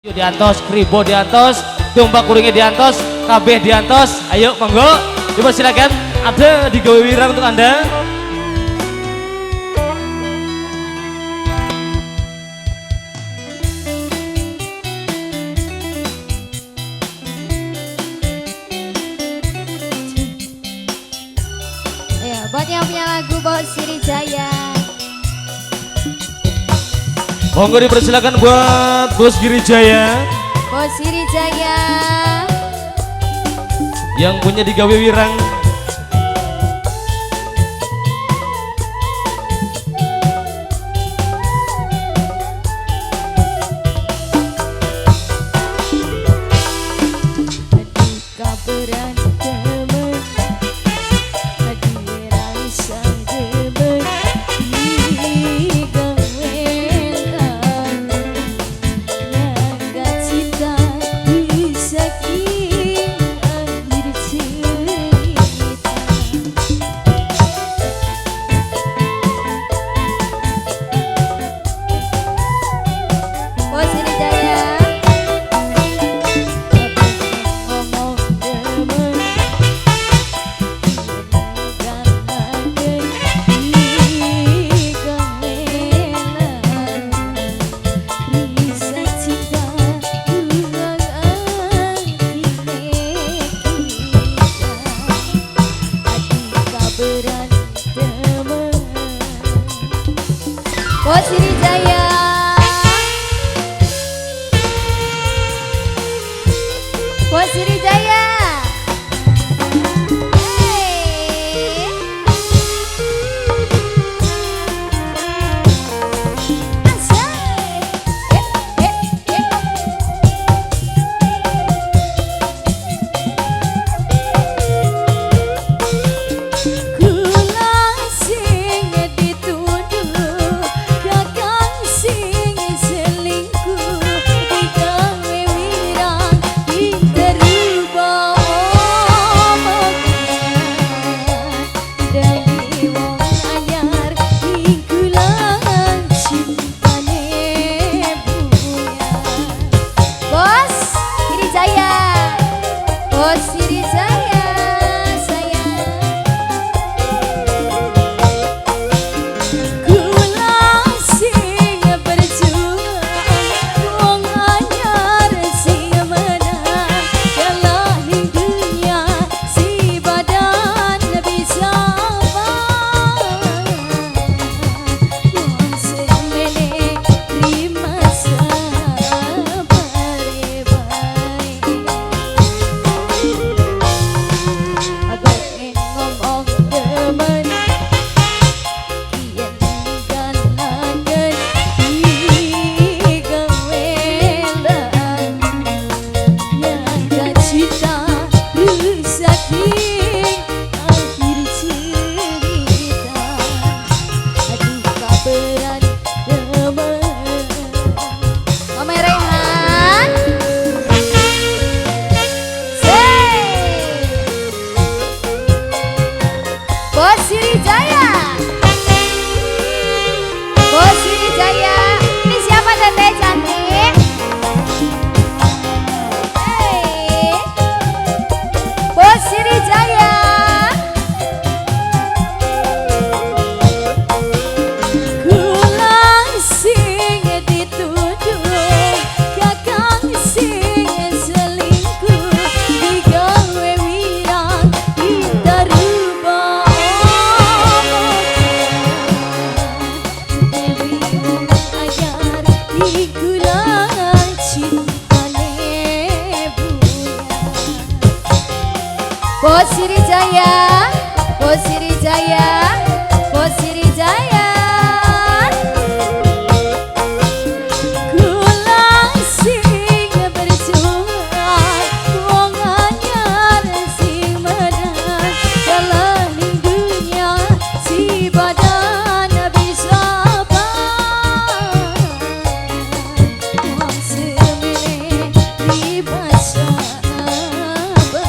Diantos, kribo diantos, domba kuringnya diantos, kabeh diantos. Ayo monggo, dipersilakan. Ada di Gawe Wirang untuk Anda. Ayo, buat yang punya lagu Bos Sirijaya. Monggo dipersilakan buat Bos Girijaya. Bos Girijaya yang punya di Gawe Wirang. Bos Sirijaya, Bos Sirijaya. Hey. Kula sing dituduh kakang sing selingkuh digawe wirang diterubah omongan dadi wong anyar ikulan cintane buya. Bos Sirijaya, Bos Sirijaya sayang. Kula sing berjuang wong anyar sing menang kalah ning dunya si badan bisa wong semene terima sabare bae. Aku ngomong demen yen galaken digawe yang cinta rusak akhir cerita. Aduh kaberan demen. Mama Rehan. Say. Bos Sirijaya, Bos Sirijaya. Ini siapa teteh cantik? Hey. Bos Sirijaya. Kula sing dituduh kakang sing selingkuh digawe wirang diterubah omongan dewi wong anyar ikulan cintane buya. Bos Sirijaya, Bos Sirijaya, Bos Sirijaya. Kula sing berjuang wong anyar sing menang kalah ning dunya si badan bisa wong semene ribasa bae.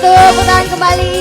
Satu putaran kembali.